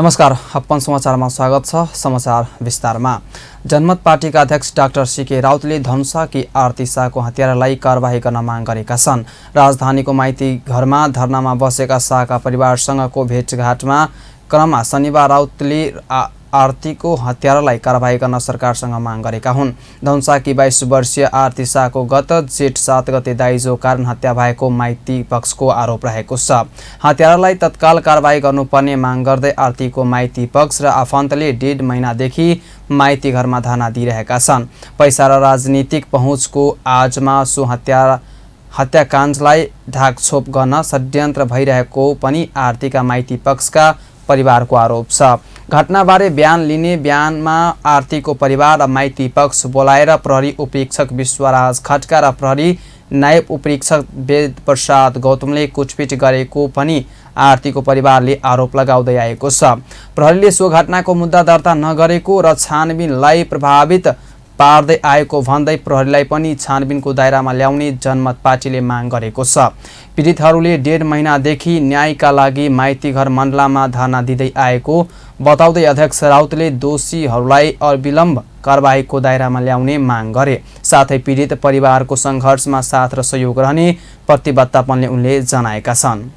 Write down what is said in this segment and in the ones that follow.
नमस्कार, अपन समाचारमा स्वागत छ। समाचार विस्तारमा। जनमत पार्टीका अध्यक्ष डाक्टर सीके राउतले धनुषाकी आरती शाहको हत्यारालाई कारबाही गर्न माग गरेका छन्। राजधानीको माइती घरमा धरनामा बसेका शाहका परिवारसँगको भेटघाटमा क्रममा शनिबार राउतले आरतीको हत्यारालाई कारबाही गर्न सरकारसँग माग गरेका हुन्। धनुषाकी 22 वर्षीय आरती शाहको गत जेठ 7 गते दाइजो कारण हत्या भएको माइती पक्षको आरोप रहेको छ। हत्यारालाई तत्काल कारबाही गर्नुपर्ने माग गर्दै आरतीको माइती पक्ष र आफन्तले 1.5 महिनादेखि माइती घरमा धरना दिइरहेका छन्। पैसा र राजनीतिक पहुँचको आजमा सो हत्याकाण्डलाई ढाकछोप गर्न षड्यन्त्र भइरहेको पनि आरतीका माइती पक्षका परिवारको आरोप छ। घटनाबारे बयान लिने बयानमा आरतीको परिवार र माइती पक्ष बोलाएर प्रहरी उपरीक्षक विश्वराज खड्का र प्रहरी नायब उपरीक्षक वेद प्रसाद गौतमले कुटपिट गरेको पनि आरतीको परिवारले आरोप लगाउँदै आएको छ। प्रहरीले सो घटनाको मुद्दा दर्ता नगरेको र छानबिनलाई प्रभावित पार्दै आएको भन्दै प्रहरीलाई पनि छानबिनको दायरामा ल्याउने जनमत पार्टीले माग गरेको छ। पीडितहरूले 1.5 महिनादेखि न्यायका लागि माइती घर मण्डलामा धरना दिँदै आएको बताउँदै अध्यक्ष राउतले दोषीहरूलाई अविलम्ब कारबाहीको दायरामा ल्याउने माग गरे। साथै पीडित परिवारको सङ्घर्षमा साथ र सहयोग रहने प्रतिबद्धता पनि उनले जनाएका छन्।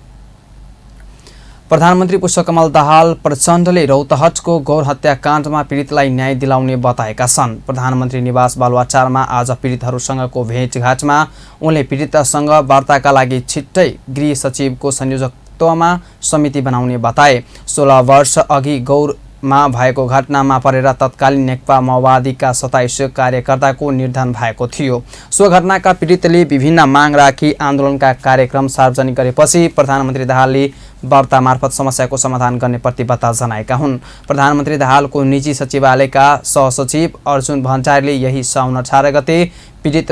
प्रधानमन्त्री पुष्पकमल दाहाल प्रचण्डले रौतहटको गौर हत्याकाण्डमा पीडितलाई न्याय दिलाउने बताएका छन्। प्रधानमन्त्री निवास बालुवाटारमा आज पीडितहरूसँगको भेटघाटमा उनले पीडितसँग वार्ताका लागि छिट्टै गृह सचिवको संयोजकत्वमा समिति बनाउने बताए। 16 वर्ष अघि गौरमा भएको घटनामा परेर तत्कालीन नेकपा माओवादीका 27 कार्यकर्ताको निर्धन भएको थियो। सो घटनाका पीडितले विभिन्न माग राखी आन्दोलनका कार्यक्रम सार्वजनिक गरेपछि प्रधानमन्त्री दाहालले वार्ता मार्फत समस्याको समाधान गर्ने प्रतिबद्धता जनाएका हुन्। प्रधानमन्त्री दाहालको निजी सचिवालयका सहसचिव अर्जुन भण्डारीले यही साउन 18 गते पीडित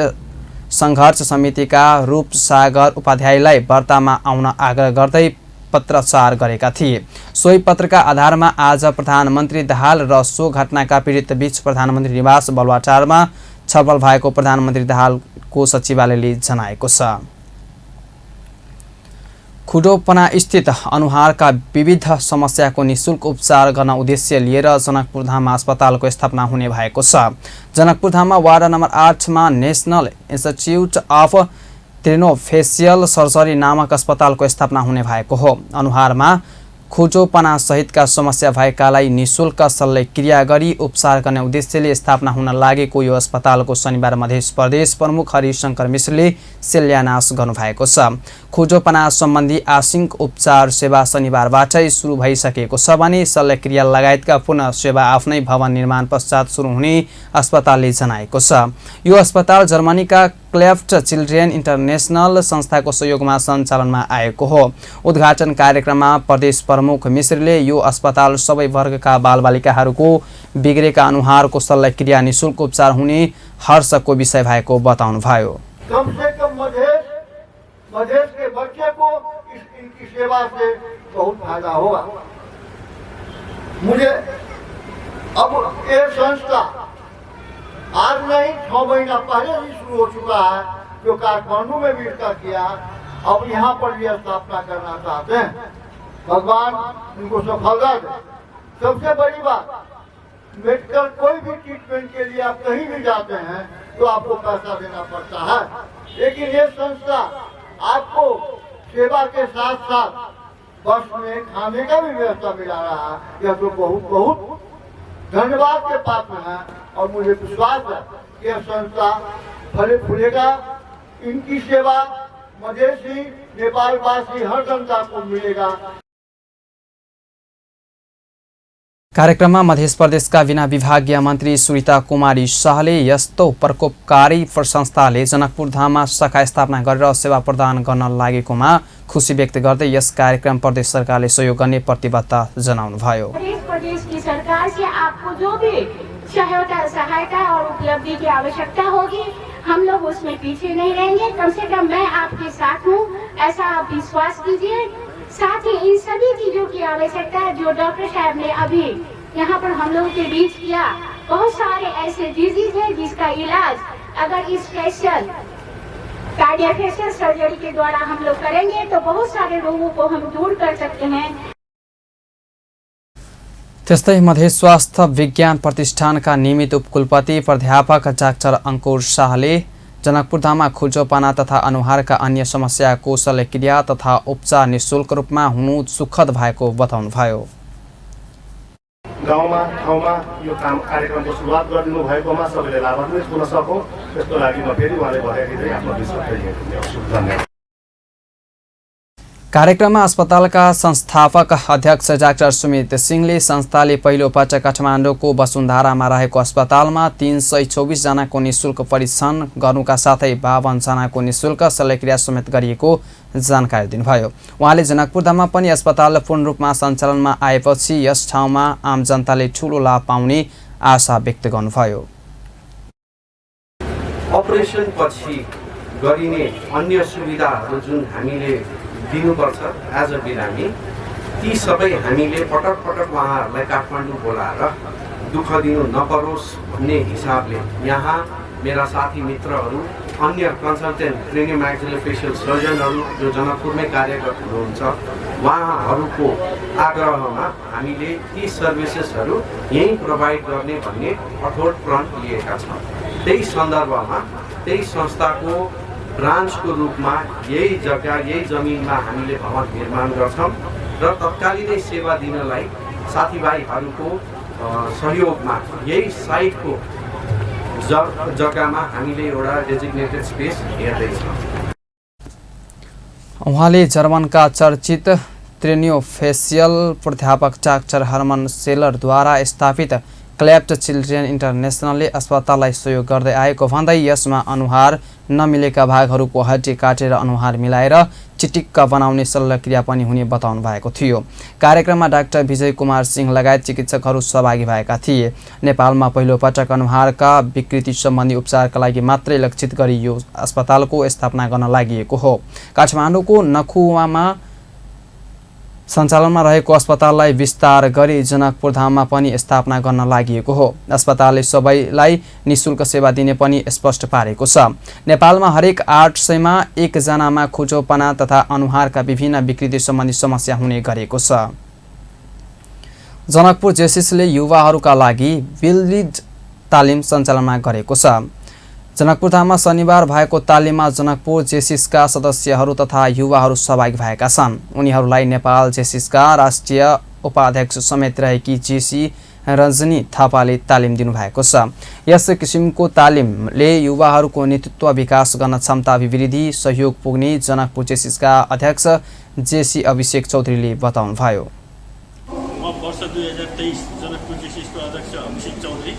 सङ्घर्ष समितिका रूपसागर उपाध्यायलाई वार्तामा आउन आग्रह गर्दै पत्राचार गरेका थिए। सोही पत्रका आधारमा आज प्रधानमन्त्री दाहाल र सो घटनाका पीडित बीच प्रधानमन्त्री निवास बालुवाटारमा छलफल भएको प्रधानमन्त्री दाहालको सचिवालयले जनाएको छ। खुडोपना स्थित अनुहारका विविध समस्याको निःशुल्क उपचार गर्न उद्देश्य लिएर जनकपुरधाममा अस्पतालको स्थापना हुने भएको छ। जनकपुरधाममा वार्ड नम्बर 8 मा नेसनल इन्स्टिच्युट अफ क्रेनियोफेसियल सर्जरी नामक अस्पतालको स्थापना हुने भएको हो। अनुहारमा खुजोपना सहितका समस्या भएकालाई निःशुल्क शल्यक्रिया गरी उपचार गर्ने उद्देश्यले स्थापना हुन लागेको यो अस्पतालको शनिबार मध्य प्रदेश प्रमुख हरिशंकर मिश्रले शिलान्यास गर्नुभएको छ। खुजोपना सम्बन्धी आंशिक उपचार सेवा शनिबारबाटै सुरु भइसकेको छ भने शल्यक्रिया लगायतका पुनः सेवा आफ्नै भवन निर्माण पश्चात सुरु हुने अस्पतालले जनाएको छ। यो अस्पताल जर्मनीका क्लेफ्ट चिल्ड्रेन इन्टरनेसनल संस्थाको सहयोगमा सञ्चालनमा आएको हो। उद्घाटन कार्यक्रममा प्रदेश प्रमुख मिश्रले यो अस्पताल सबै वर्गका बालबालिकाहरूको बिग्रेका अनुहारको शल्यक्रिया निःशुल्क उपचार हुने हर्षको विषय भएको बताउनुभयो। कम से कम मधेश के बच्चे को इनकी सेवा से बहुत फायदा होगा। मुझे अब ये संस्था आज नहीं 6 महीना पहले ही शुरू हो चुका है, जो काठमांडू में भी इसका किया, अब यहाँ पर भी स्थापना करना चाहते हैं। भगवान इनको सफलता दे। सबसे बड़ी बात, मेडिकल कोई भी ट्रीटमेंट के लिए आप कहीं भी जाते हैं तो आपको पैसा देना पड़ता है, लेकिन ये संस्था आपको सेवा के साथ साथ बस में खाने का भी व्यवस्था मिला रहा है। यह तो बहुत बहुत धन्यवाद के पात्र है और मुझे विश्वास है कि यह संस्था फले फूलेगा। इनकी सेवा मधेसी नेपालवासी हर जनता को मिलेगा। कार्यक्रममा मध्य प्रदेशका बिना विभागीय मन्त्री सुरिता कुमारी शाहले यस्तो प्रकोपकारी संस्थाले जनकपुरधाममा शाखा स्थापना गरेर सेवा प्रदान गर्न लागेकोमा खुसी व्यक्त गर्दै यस कार्यक्रम प्रदेश सरकारले सहयोग गर्ने प्रतिबद्धता जनाउनुभयो। प्रदेश की सरकार से आपको जो भी सहायता और उपलब्धि की आवश्यकता होगी, हम लोग उसमें पीछे नहीं रहेंगे। कम से कम मैं आपके साथ हूँ, ऐसा आप विश्वास कीजिए। साथ ही इन सभी चीजों की आवश्यकता है जो डॉक्टर साहब ने अभी यहाँ पर हम लोगों के बीच किया। बहुत सारे ऐसे डिजीज है जिसका इलाज अगर इस स्पेशल कार्डियोफेशियल सर्जरी के द्वारा हम लोग करेंगे तो बहुत सारे रोगों को हम दूर कर सकते हैं। त्यस्तै मध्य स्वास्थ्य विज्ञान प्रतिष्ठानका नियमित उपकुलपति प्राध्यापक डाक्टर अंकुर शाहले जनकपुरधाममा खुल्चोपना तथा अनुहारका अन्य समस्याको शल्यक्रिया तथा उपचार निःशुल्क रूपमा हुनु सुखद भएको बताउनुभयो। गाउँमा ठाउँमा यो कार्यक्रमको सुरुवात गरिदिनु भएकोमा सबैले लाभान्वित हुन सकौँ, त्यसको लागि म फेरि उहाँले भनेको चाहिँ आफ्नो विश्वास धन्यवाद। कार्यक्रममा अस्पतालका संस्थापक अध्यक्ष डाक्टर सुमित सिंहले संस्थाले पहिलो पटक काठमाडौँको वसुन्धरामा रहेको अस्पतालमा 324 जनाको निःशुल्क परीक्षण गर्नुका साथै 52 जनाको निःशुल्क शल्यक्रिया समेत गरिएको जानकारी दिनुभयो। उहाँले जनकपुरधाममा पनि अस्पताल पूर्ण रूपमा सञ्चालनमा आएपछि यस ठाउँमा आम जनताले ठूलो लाभ पाउने आशा व्यक्त गर्नुभयो। अपरेसन पछि गरिने अन्य सुविधाहरू जुन हामीले दिनुपर्छ एज अ बिरामी, ती सबै हामीले पटक पटक उहाँहरूलाई काठमाडौँ बोलाएर दुःख दिनु नपरोस् भन्ने हिसाबले यहाँ मेरा साथी मित्रहरू, अन्य कन्सल्टेन्ट क्रेनियोम्याक्सिलोफेसियल सर्जनहरू जो जनकपुरमै कार्यरत हुनुहुन्छ, उहाँहरूको आग्रहमा हामीले ती सर्भिसेसहरू यहीँ प्रोभाइड गर्ने भन्ने कठोर प्रण लिएका छौँ। त्यही सन्दर्भमा त्यही संस्थाको ब्रान्चको रूपमा यही जग्गा यही जमिनमा हामीले भवन निर्माण गर्छौँ र तत्कालीनै सेवा दिनलाई साथीभाइहरूको सहयोगमा यही साइटको जग्गामा हामीले एउटा डेजिग्नेटेड स्पेस हेर्दैछौँ। उहाँले जर्मनका चर्चित क्रेनियोफेसियल प्राध्यापक डाक्टर हर्मन सेलरद्वारा स्थापित क्ल्याप्ट चिल्ड्रेन इन्टरनेसनलले अस्पताललाई सहयोग गर्दै आएको भन्दै यसमा अनुहार नमिलेका भागहरूको हड्डी काटेर अनुहार मिलाएर चिटिक्क बनाउने शल्यक्रिया पनि हुने बताउनु भएको थियो। कार्यक्रममा डाक्टर विजय कुमार सिंह लगायत चिकित्सकहरू सहभागी भएका थिए। नेपालमा पहिलो पटक अनुहारका विकृति सम्बन्धी उपचारका लागि मात्रै लक्षित गरी यो अस्पतालको स्थापना गर्न लागि हो। काठमाडौँको नखुवामा सञ्चालनमा रहेको अस्पताललाई विस्तार गरी जनकपुरधाममा पनि स्थापना गर्न लागि हो। अस्पतालले सबैलाई निःशुल्क सेवा दिने पनि स्पष्ट पारेको छ। नेपालमा हरेक 800 मा 1 जनामा खुचोपना तथा अनुहारका विभिन्न विकृति सम्बन्धी समस्या हुने गरेको छ। जनकपुर जेसिसले युवाहरूका लागि बिल्डिड तालिम सञ्चालनमा गरेको छ। जनकपुरधाममा शनिबार भएको तालिममा जनकपुर जेसिसका सदस्यहरू तथा युवाहरू सहभागी भएका छन्। उनीहरूलाई नेपाल जेसिसका राष्ट्रिय उपाध्यक्ष समेत रहेकी जेसी रजनी थापाले तालिम दिनुभएको छ। यस किसिमको तालिमले युवाहरूको नेतृत्व विकास गर्न क्षमता अभिवृद्धि सहयोग पुग्ने जनकपुर जेसिसका अध्यक्ष जेसी अभिषेक चौधरीले बताउनुभयो। म वर्ष 2023 जनकपुर जेसिसको अध्यक्ष अभिषेक चौधरी।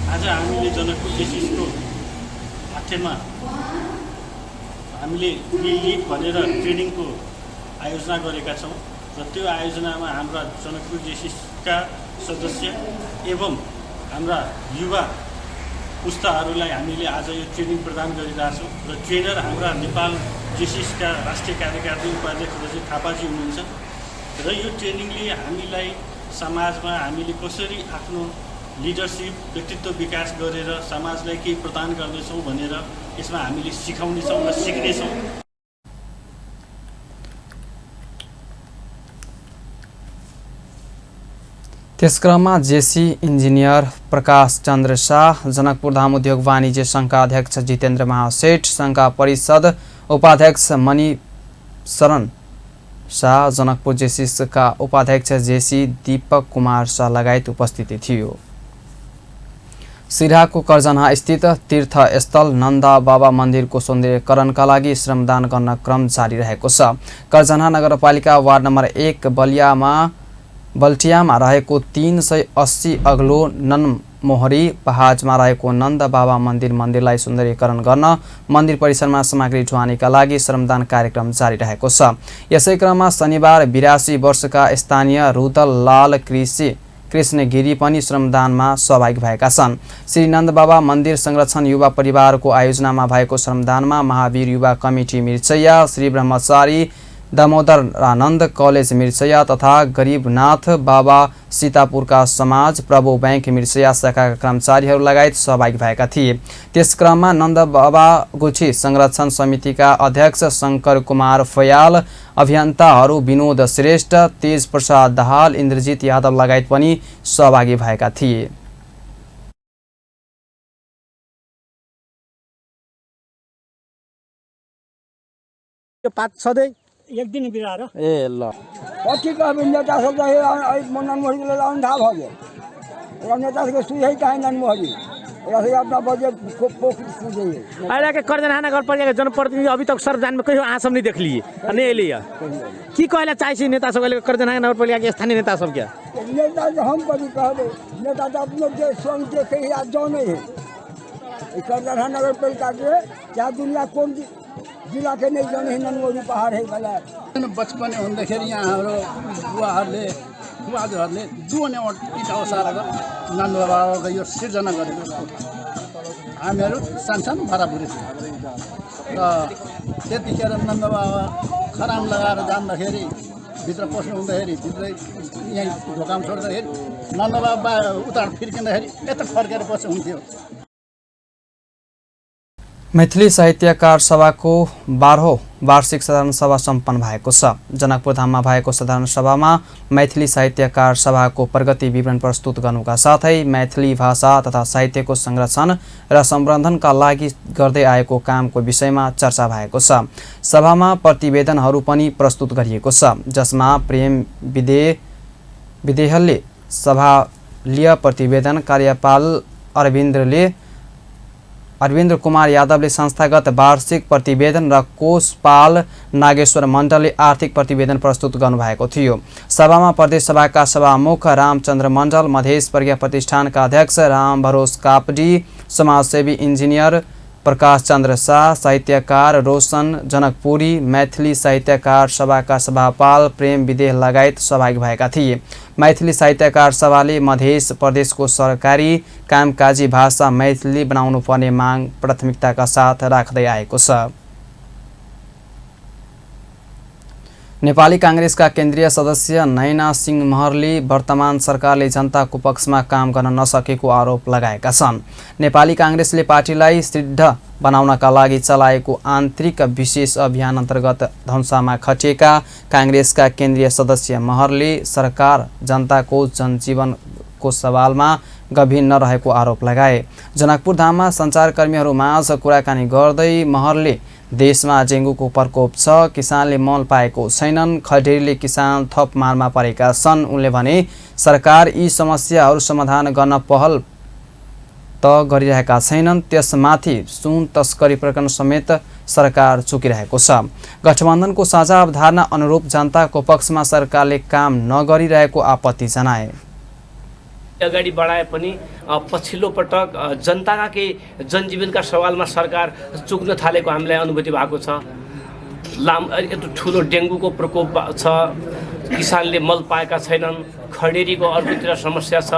आज हामीले जनकपुर जेसिसको पाठ्यमा हामीले बिल्डिड भनेर ट्रेनिङको आयोजना गरेका छौँ र त्यो आयोजनामा हाम्रा जनकपुर जेसिसका सदस्य एवं हाम्रा युवा पुस्ताहरूलाई हामीले आज यो ट्रेनिङ प्रदान गरिरहेछौँ र ट्रेनर हाम्रा नेपाल जेसिसका राष्ट्रिय कार्यकारी उपाध्यक्ष रजनी थापाजी हुनुहुन्छ र यो ट्रेनिङले हामीलाई समाजमा हामीले कसरी आफ्नो लिडरसिप व्यक्तित्व विकास गरेर समाजलाई केही प्रदान गर्नेछौँ भनेर यसमा हामीले सिकाउनेछौँ र सिक्नेछौँ। त्यसक्रममा जेसी इन्जिनियर प्रकाश चन्द्र शाह, जनकपुरधाम उद्योग वाणिज्य सङ्घका अध्यक्ष जितेन्द्र महासेठ, सङ्घका परिषद उपाध्यक्ष मणि शरण शाह, जनकपुर जेसिसका उपाध्यक्ष जेसी दीपक कुमार शाह लगायत उपस्थिति थियो। सिराहाको कर्जन्हा स्थित तीर्थस्थल नन्दा बाबा मन्दिरको सौन्दर्यकरणका लागि श्रमदान गर्न क्रम जारी रहेको छ। कर्जन्हा नगरपालिका वार्ड नम्बर 1 बल्टियामा रहेको 380 अग्लो ननमोहरी पहाडमा रहेको नन्द बाबा मन्दिरलाई सौन्दर्यकरण गर्न मन्दिर परिसरमा सामग्री ढुवानीका लागि श्रमदान कार्यक्रम जारी रहेको छ। यसै क्रममा शनिबार 82 वर्षका स्थानीय रुदल लाल कृष्णगिरी पनि श्रमदानमा सहभागी भएका छन्। श्री नन्द बाबा मन्दिर संरक्षण युवा परिवारको आयोजनामा भएको श्रमदानमा महावीर युवा कमिटी मिर्चैया, श्री ब्रह्मचारी दामोदरानन्द कलेज मिर्सया तथा गरीबनाथ बाबा सीतापुरका समाज प्रभु बैंक मिर्सया शाखाका कर्मचारीहरू लगायत सहभागी भएका थिए। त्यस क्रममा नन्द बाबा गुठी संरक्षण समितिका अध्यक्ष शङ्कर कुमार फयाल, अभियन्ताहरू विनोद श्रेष्ठ, तेज प्रसाद दाहाल, इन्द्रजित यादव लगायत पनि सहभागी भएका थिए। पात सधैँ एक दिन बिराएर ए ल पछिको अब नेता सब मनमोहन लाउनु थाहा भयो र नेता सबको सुझाइ कहाँ मनमोहन र अपना बजेट को सुझाइ अहिले के कर्जनाहा नगरपालिका जनप्रतिनिधि अभी तक सर जान में कहीं आसम नहीं देख लिए नहीं लिए की कहले चाहिए नेता सब कर्जनाहा नगरपालिका के स्थानीय नेता सब क्या नेता हम कभी कहबे नेता तो अपने के स्वयं के कहीं आज जाने है कर्जनाहा नगरपालिका के क्या दुनिया कौन जिला के नहीं जाने ननमोरी पहाड है वाला बचपन हुँदाखेरि यहाँ हाम्रो बुवाहरूले दुवने इटाउ सारेर नन्द बाबाको यो सिर्जना गरेको हामीहरू सानसानो बराबरी थियो र त्यतिखेर नन्द बाबा खराम लगाएर जाँदाखेरि भित्र पस्नु हुँदाखेरि भित्रै यहीँ ढोकाम छोड्दाखेरि नन्द बाबा उता फिर्किँदाखेरि यता फर्केर बस्नु हुन्थ्यो। मैथिली साहित्यकार सभाको 12औं वार्षिक साधारण सभा सम्पन्न भएको छ। जनकपुरधाममा भएको साधारण सभामा मैथिली साहित्यकार सभाको प्रगति विवरण प्रस्तुत गर्नुका साथै मैथिली भाषा तथा साहित्यको संरक्षण र सम्वर्धनका लागि गर्दै आएको कामको विषयमा चर्चा भएको छ। सभामा प्रतिवेदनहरू पनि प्रस्तुत गरिएको छ, जसमा प्रेम विदेहलले सभालीय प्रतिवेदन, कार्यपाल अरविन्द्र कुमार यादवले संस्थागत वार्षिक प्रतिवेदन र कोषपाल नागेश्वर मण्डलले आर्थिक प्रतिवेदन प्रस्तुत गर्नुभएको थियो। सभामा प्रदेश सभाका सभामुख रामचन्द्र मण्डल, मधेस प्रज्ञा प्रतिष्ठानका अध्यक्ष राम भरोस कापडी, समाजसेवी इन्जिनियर प्रकाश चन्द्र शाह, साहित्यकार रोशन जनकपुरी, मैथिली साहित्यकार सभाका सभापाल प्रेम विदेह लगायत सहभागी भएका थिए। मैथिली साहित्यकार सभाले मधेस प्रदेशको सरकारी कामकाजी भाषा मैथिली बनाउनु पर्ने माग प्राथमिकताका साथ राख्दै आएको छ। नेपाली कांग्रेसका केन्द्रीय सदस्य नयना सिंह महरले वर्तमान सरकारले जनताको पक्षमा काम गर्न नसकेको आरोप लगाएका छन्। नेपाली कांग्रेसले पार्टीलाई दृढ बनाउनका लागि चलाएको आन्तरिक विशेष अभियान अन्तर्गत धनुषामा खटिएका कांग्रेसका केन्द्रीय सदस्य महरले सरकार जनताको जनजीवनको सवालमा गम्भीर नरहेको आरोप लगाए। जनकपुरधाममा सञ्चारकर्मीहरूमाझ कुराकानी गर्दै महरले देशमा डेङ्गुको प्रकोप छ, किसानले मल पाएको छैनन्, खडेरीले किसान थप मारमा परेका छन्। उनले भने सरकार यी समस्याहरू समाधान गर्न पहल त गरिरहेका छैनन्, त्यसमाथि सुन तस्करी प्रकरण समेत सरकार चुकिरहेको छ। गठबन्धनको साझा अवधारणा अनुरूप जनताको पक्षमा सरकारले काम नगरिरहेको आपत्ति जनाए। अगाडि बढाए पनि पछिल्लो पटक जनताका केही जनजीवनका सवालमा सरकार चुक्न थालेको हामीलाई अनुभूति भएको छ। यत्रो ठुलो डेङ्गुको प्रकोप छ, किसानले मल पाएका छैनन्, खडेरीको अर्कोतिर समस्या छ,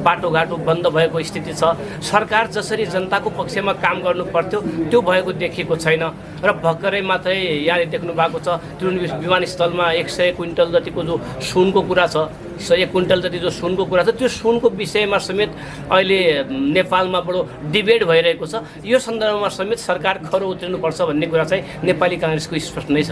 बाटोघाटो बन्द भएको स्थिति छ। सरकार जसरी जनताको पक्षमा काम गर्नु पर्थ्यो त्यो भएको देखिएको छैन। र भर्खरै मात्रै यहाँ देख्नु भएको छ त्रिवेणी विमानस्थलमा 100 क्विन्टल जतिको जो सुनको कुरा छ, 100 क्विन्टल जति जो सुनको कुरा छ, त्यो सुनको विषयमा समेत अहिले नेपालमा बडो डिबेट भइरहेको छ। यो सन्दर्भमा समेत सरकार खरो उत्रिनुपर्छ भन्ने कुरा चाहिँ नेपाली कांग्रेसको स्पष्ट नै छ।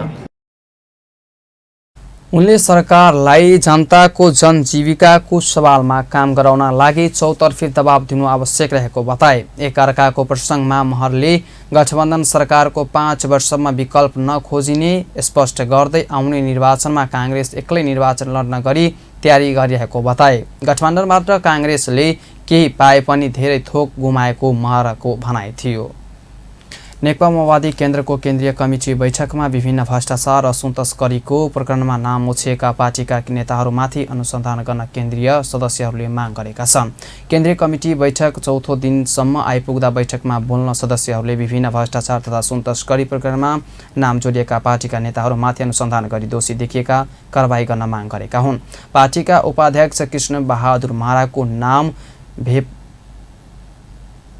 उनले सरकारलाई जनताको जनजीविकाको सवालमा काम गराउन लागि चौतर्फी दबाव दिनु आवश्यक रहेको बताए। एकअर्काको प्रसङ्गमा महरले गठबन्धन सरकारको 5 वर्षमा विकल्प नखोजिने स्पष्ट गर्दै आउने निर्वाचनमा कांग्रेस एक्लै निर्वाचन लड्न गरी तयारी गरिरहेको बताए। गठबन्धनबाट कांग्रेसले केही पाए पनि धेरै थोक गुमाएको महरको भनाइ थियो। नेकपा माओवादी केन्द्रको केन्द्रीय कमिटी बैठकमा विभिन्न भ्रष्टाचार र सुन तस्करीको प्रकरणमा नाम मुछिएका पार्टीका नेताहरूमाथि अनुसन्धान गर्न केन्द्रीय सदस्यहरूले माग गरेका छन्। केन्द्रीय कमिटी बैठक चौथो दिनसम्म आइपुग्दा बैठकमा बोल्न सदस्यहरूले विभिन्न भ्रष्टाचार तथा सुन तस्करी प्रकरणमा नाम जोडिएका पार्टीका नेताहरूमाथि अनुसन्धान गरी दोषी देखिएका कारबाही गर्न माग गरेका हुन्। पार्टीका उपाध्यक्ष कृष्ण बहादुर महराको नाम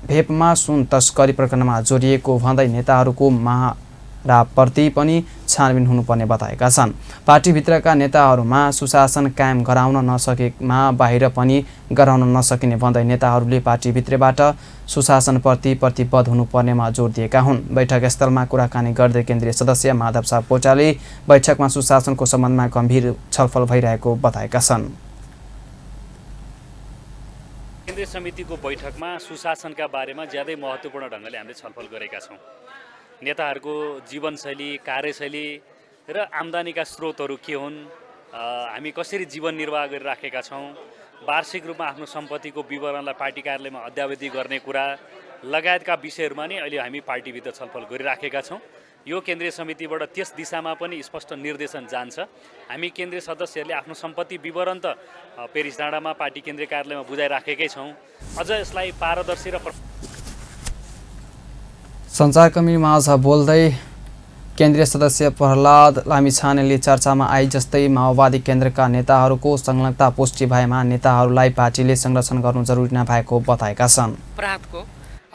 भेपमा सुन तस्करी प्रकरणमा जोडिएको भन्दै नेताहरूको महाराप्रति पनि छानबिन हुनुपर्ने बताएका छन्। पार्टीभित्रका नेताहरूमा सुशासन कायम गराउन नसकेमा बाहिर पनि गराउन नसकिने भन्दै नेताहरूले पार्टीभित्रबाट सुशासनप्रति प्रतिबद्ध हुनुपर्नेमा जोड दिएका हुन्। बैठक स्थलमा कुराकानी गर्दै केन्द्रीय सदस्य माधव सापकोटाले बैठकमा सुशासनको सम्बन्धमा गम्भीर छलफल भइरहेको बताएका छन्। केन्द्रीय समितिको बैठकमा सुशासनका बारेमा ज्यादै महत्त्वपूर्ण ढङ्गले हामीले छलफल गरेका छौँ। नेताहरूको जीवनशैली, कार्यशैली र आम्दानीका स्रोतहरू के हुन्, हामी कसरी जीवन निर्वाह गरिराखेका छौँ, वार्षिक रूपमा आफ्नो सम्पत्तिको विवरणलाई पार्टी कार्यालयमा अद्यावधि गर्ने कुरा लगायतका विषयहरूमा नै अहिले हामी पार्टीभित्र छलफल गरिराखेका छौँ। यो केन्द्रीय समितिबाट त्यस दिशामा पनि स्पष्ट निर्देशन जान्छ। हामी केन्द्रीय सदस्यहरूले आफ्नो सम्पत्ति विवरण त पेरिस डाँडामा पार्टी केन्द्रीय कार्यालयमा बुझाइराखेकै छौँ। अझ यसलाई पारदर्शी र सञ्चारकर्मी माझ बोल्दै केन्द्रीय सदस्य प्रहलाद लामिछानेले चर्चामा आए जस्तै माओवादी केन्द्रका नेताहरूको संलग्नता पुष्टि भएमा नेताहरूलाई पार्टीले संरक्षण गर्नु जरुरी नभएको बताएका छन्।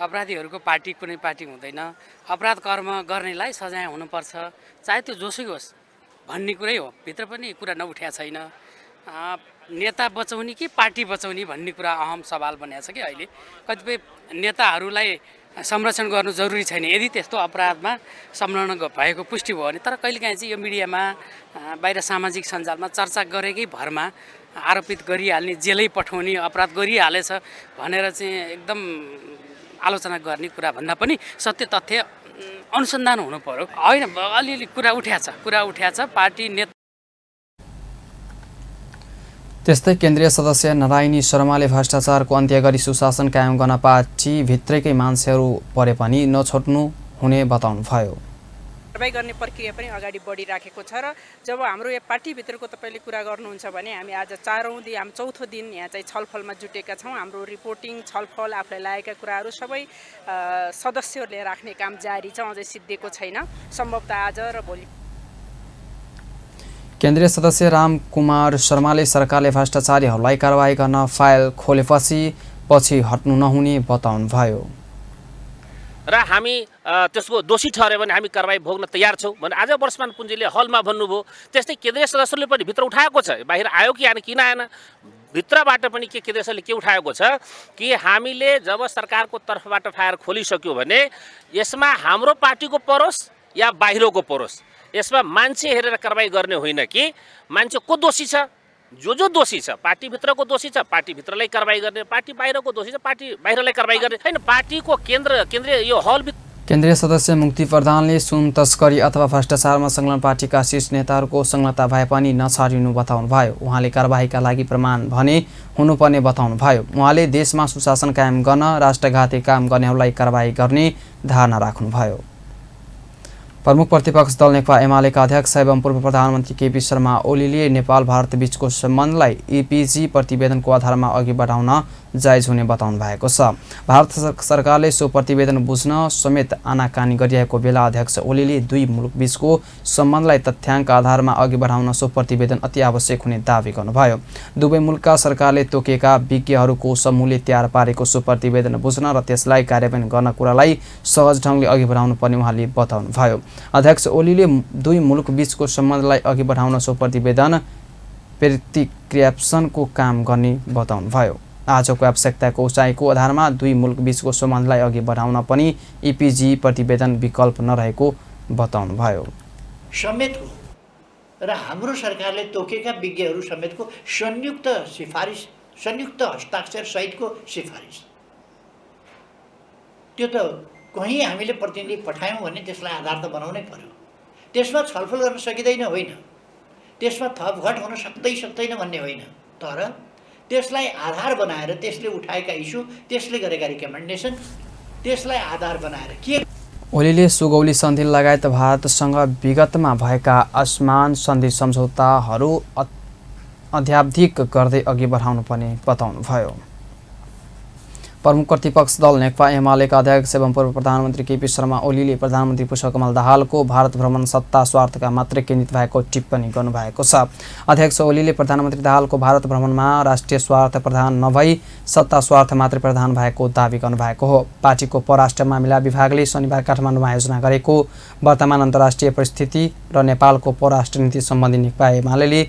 अपराधीहरूको पार्टी कुनै पार्टी हुँदैन। अपराध कर्म गर्नेलाई सजाय हुनुपर्छ, चाहे त्यो जोसुकै होस् भन्ने कुरै हो। भित्र पनि कुरा नउठ्या छैन। नेता बचाउने कि पार्टी बचाउने भन्ने कुरा अहम सवाल बनेको छ कि अहिले कतिपय नेताहरूलाई संरक्षण गर्नु जरुरी छैन यदि त्यस्तो अपराधमा संलग्न भएको पुष्टि भयो भने। तर कहिलेकाहीँ चाहिँ यो मिडियामा बाहिर सामाजिक सञ्जालमा चर्चा गरेकै भरमा आरोपित गरिहाल्ने, जेलै पठाउने, अपराध गरिहालेछ भनेर चाहिँ एकदम आलोचना गर्ने कुरा भन्दा पनि सत्य तथ्य अनुसन्धान हुनु पर्यो। होइन, अलिअलि कुरा उठ्या छ पार्टी नेता। त्यस्तै केन्द्रीय सदस्य नारायणी शर्माले भ्रष्टाचारको अन्त्य गरी सुशासन कायम गर्न पार्टीभित्रकै मान्छेहरू परे पनि नछोड्नु हुने बताउनुभयो। कारबाही गर्ने प्रक्रिया पनि अगाडि बढिराखेको छ र जब हाम्रो यो पार्टीभित्रको तपाईँले कुरा गर्नुहुन्छ भने हामी आज चौथो दिन यहाँ चाहिँ छलफलमा जुटेका छौँ। हाम्रो रिपोर्टिङ, छलफल, आफूलाई लागेका कुराहरू सबै सदस्यहरूले राख्ने काम जारी छ, अझै सिद्धिएको छैन। सम्भवतः आज र भोलि। केन्द्रीय सदस्य रामकुमार शर्माले सरकारले भ्रष्टाचारीहरूलाई कारबाही गर्न फाइल खोलेपछि हट्नु नहुने बताउनुभयो। र हामी त्यसको दोषी ठहर्यो भने हामी कारबाही भोग्न तयार छौँ भने आज वर्षमान पुञ्जीले हलमा भन्नुभयो। त्यस्तै केन्द्रीय सदस्यले पनि भित्र उठाएको छ, बाहिर आयो कि आएन, किन आएन, भित्रबाट पनि के केन्द्रीय सदस्यले के उठाएको छ कि हामीले जब सरकारको तर्फबाट फायर खोलिसक्यो भने यसमा हाम्रो पार्टीको परोस् या बाहिरको परोस्, यसमा मान्छे हेरेर कारबाही गर्ने होइन कि मान्छे को दोषी छ, जो दोषी छ, पार्टीभित्रको दोषी छ पार्टीभित्रलाई कारबाही गर्ने, पार्टी बाहिरको दोषी छ पार्टी बाहिरलाई कारबाही गर्ने हैन। पार्टीको केन्द्रीय यो हल। केन्द्रीय सदस्य मुक्ति प्रधानले सुन तस्करी अथवा भ्रष्टाचारमा संलग्न पार्टीका शीर्ष नेताहरूको संलग्नता भए पनि नछाडिनु बताउनुभयो। उहाँले कारबाहीका लागि प्रमाण भने हुनुपर्ने बताउनुभयो। उहाँले देशमा सुशासन कायम गर्न राष्ट्रघाती काम गर्नेहरूलाई कारबाही गर्ने धारणा राख्नुभयो। प्रमुख प्रतिपक्ष दल नेकपा एमालेका अध्यक्ष एवं पूर्व प्रधानमन्त्री केपी शर्मा ओलीले नेपाल भारत बीचको सम्बन्धलाई इपिजी प्रतिवेदनको आधारमा अघि बढाउन जायज हुने बताउनु भएको छ। भारत सरकारले सो प्रतिवेदन बुझ्न समेत आनाकानी गरिरहेको बेला अध्यक्ष ओलीले दुई मुलुक बीचको सम्बन्धलाई तथ्याङ्क आधारमा अघि बढाउन सो प्रतिवेदन अति आवश्यक हुने दावी गर्नुभयो। दुवै मुलुकका सरकारले तोकेका विज्ञहरूको समूहले तयार पारेको सो प्रतिवेदन बुझ्न र त्यसलाई कार्यान्वयन गर्न कुरालाई सहज ढङ्गले अघि बढाउनु पर्ने उहाँले बताउनुभयो। अध्यक्ष ओलीले दुई मुलुक बीचको सम्बन्धलाई अघि बढाउन सो प्रतिवेदन प्रेस्क्रिप्सनको काम गर्ने बताउनुभयो। आजको आवश्यकताको उचाइको आधारमा दुई मुलुक बीचको सम्बन्धलाई अघि बढाउन पनि इपिजी प्रतिवेदन विकल्प नरहेको बताउनुभयो। समेतको र हाम्रो सरकारले तोकेका विज्ञहरू समेतको संयुक्त सिफारिस, संयुक्त हस्ताक्षर सहितको सिफारिस, त्यो त कहीँ हामीले प्रतिनिधि पठायौँ भने त्यसलाई आधार त बनाउनै पर्यो। त्यसमा छलफल गर्न सकिँदैन होइन, त्यसमा थपघट हुन सक्दैन भन्ने होइन, तर त्यसलाई आधार बनाएर त्यसले उठाएका इस्यु, त्यसले गरेका रिकमेन्डेसन, त्यसलाई आधार बनाएर के। ओलीले सुगौली सन्धि लगायत भारतसँग विगतमा भएका आसमान सन्धि सम्झौताहरू अध्यावधिक गर्दै अघि बढाउनु पर्ने बताउनुभयो। प्रमुख प्रतिपक्ष दल नेकपा एमालेका अध्यक्ष एवं पूर्व प्रधानमन्त्री केपी शर्मा ओलीले प्रधानमन्त्री पुष्पकमल दाहालको भारत भ्रमण सत्ता स्वार्थका मात्रै केन्द्रित भएको टिप्पणी गर्नुभएको छ। अध्यक्ष ओलीले प्रधानमन्त्री दाहालको भारत भ्रमणमा राष्ट्रिय स्वार्थ प्रधान नभई सत्ता स्वार्थ मात्रै प्रधान भएको दावी गर्नुभएको हो। पार्टीको परराष्ट्र मामिला विभागले शनिबार काठमाडौँमा आयोजना गरेको वर्तमान अन्तर्राष्ट्रिय परिस्थिति र नेपालको परराष्ट्र नीति सम्बन्धी नेकपा एमालेले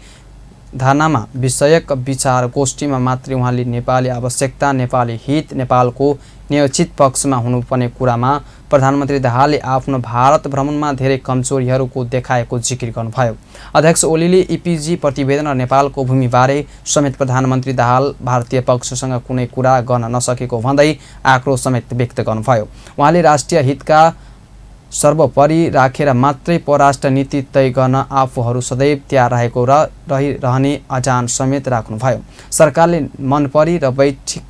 धारणामा विषयक विचार गोष्ठीमा मात्रै उहाँले नेपाली आवश्यकता, नेपाली हित, नेपालको न्यायोचित पक्षमा हुनुपर्ने कुरामा प्रधानमन्त्री दाहालले आफ्नो भारत भ्रमणमा धेरै कमजोरीहरूको देखाएको जिकिर गर्नुभयो। अध्यक्ष ओलीले इपिजी प्रतिवेदन र नेपालको भूमिबारे समेत प्रधानमन्त्री दाहाल भारतीय पक्षसँग कुनै कुरा गर्न नसकेको भन्दै आक्रोश समेत व्यक्त गर्नुभयो। उहाँले राष्ट्रिय हितका सर्वोपरि राखेर मात्रै परराष्ट्र नीति तय गर्न आफूहरू सदैव तयार रहेको र रहिरहने अजान समेत राख्नुभयो। सरकारले मनपरी र वैश्विक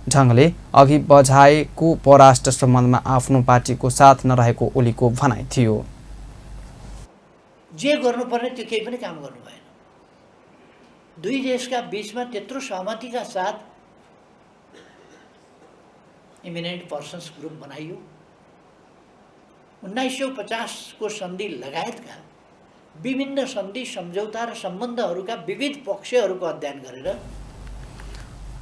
ढङ्गले अघि बढाएको परराष्ट्र सम्बन्धमा आफ्नो पार्टीको साथ नरहेको ओलीको भनाइ थियो। जे गर्नुपर्ने त्यो केही पनि काम गर्नु भएन। दुई देशका बीचमा त्यत्रो सहमतिका साथ इमिनेन्ट पर्सन्स ग्रुप बनाइयो। 1950 को सन्धि लगायतका विभिन्न सन्धि सम्झौता र सम्बन्धहरूका विविध पक्षहरूको अध्ययन गरेर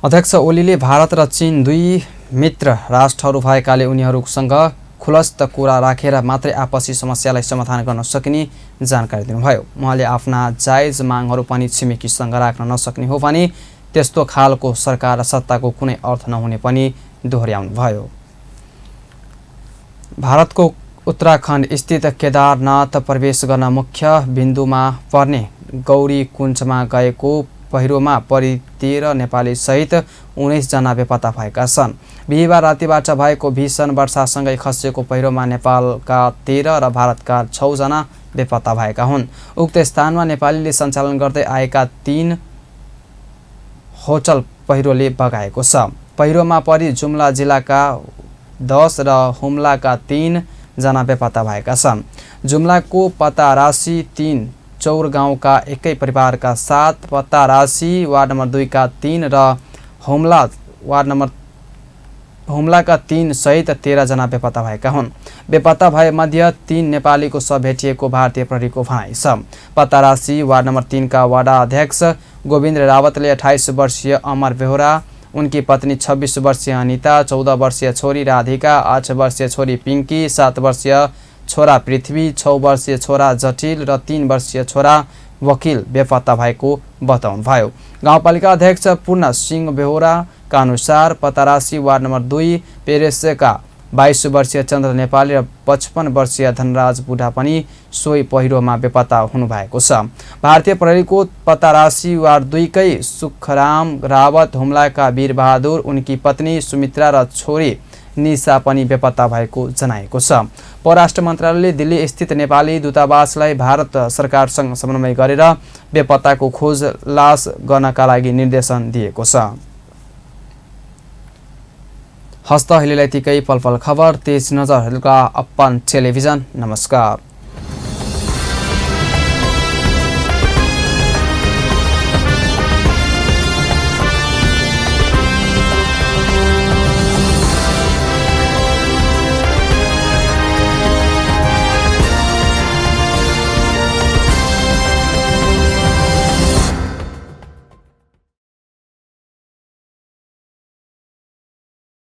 अध्यक्ष ओलीले भारत र चीन दुई मित्र राष्ट्रहरू भएकाले उनीहरूसँग खुलस्त कुरा राखेर मात्रै आपसी समस्यालाई समाधान गर्न सकिने जानकारी दिनुभयो। उहाँले आफ्ना जायज मागहरू पनि छिमेकीसँग राख्न नसक्ने हो भने त्यस्तो खालको सरकार र सत्ताको कुनै अर्थ नहुने पनि दोहोर्याउनुभयो। भारतको उत्तराखण्ड स्थित केदारनाथ प्रवेश गर्न मुख्य बिन्दुमा पर्ने गौरी कुञ्जमा गएको पहिरोमा परि 13 नेपाली सहित 19 जना बेपत्ता भएका छन्। बिहिबार रातिबाट भएको भीषण वर्षासँगै खसेको पहिरोमा नेपालका 13 र भारतका 6 जना बेपत्ता भएका हुन्। उक्त स्थानमा नेपालीले सञ्चालन गर्दै आएका 3 होटल पहिरोले बगाएको छ। पहिरोमा परि जुम्ला जिल्लाका 10 र हुम्लाका 3 जना बेपत्ता भएका छन्। जुम्लाको पतारासी 3 चौर गाउँका एकै परिवारका 7, पतारासी वार्ड नम्बर 2 का 3 र हुम्लाका 3 सहित 13 जना बेपत्ता भएका हुन्। बेपत्ता भए मध्ये 3 नेपालीको शव भेटिएको भारतीय प्रहरीको भनाइ छ। पतारासी वार्ड नम्बर 3 का वार्डा अध्यक्ष गोविन्द्र रावतले 28 वर्षीय अमर बेहोरा, उनकी पत्नी 26 वर्षीय अनिता, 14 वर्षीय छोरी राधिका, 8 वर्षीय छोरी पिङ्की, 7 वर्षीय छोरा पृथ्वी, 6 वर्षीय छोरा जटिल र 3 वर्षीय छोरा वकिल बेपत्ता भएको बताउनुभयो। गाउँपालिका अध्यक्ष पूर्ण सिंह बेहोराका अनुसार पतारासी वार्ड नम्बर 2 पेरेसका 22 वर्षीय चन्द्र नेपाली र 55 वर्षीय धनराज बुढा पनि सोही पहिरोमा बेपत्ता हुनुभएको छ। भारतीय प्रहरीको पतारासी वार्ड 2 कै सुखराम रावत, हुम्लाका वीरबहादुर, उनकी पत्नी सुमित्रा र छोरी निशा पनि बेपत्ता भएको जनाएको छ। परराष्ट्र मन्त्रालयले दिल्ली स्थित नेपाली दूतावासलाई भारत सरकारसँग समन्वय गरेर बेपत्ताको खोज लास गर्नका लागि निर्देशन दिएको छ। हस्त अहिलेलाई यतिकै। पल पल खबर तेज नजरहरूका अपन टेलिभिजन। नमस्कार।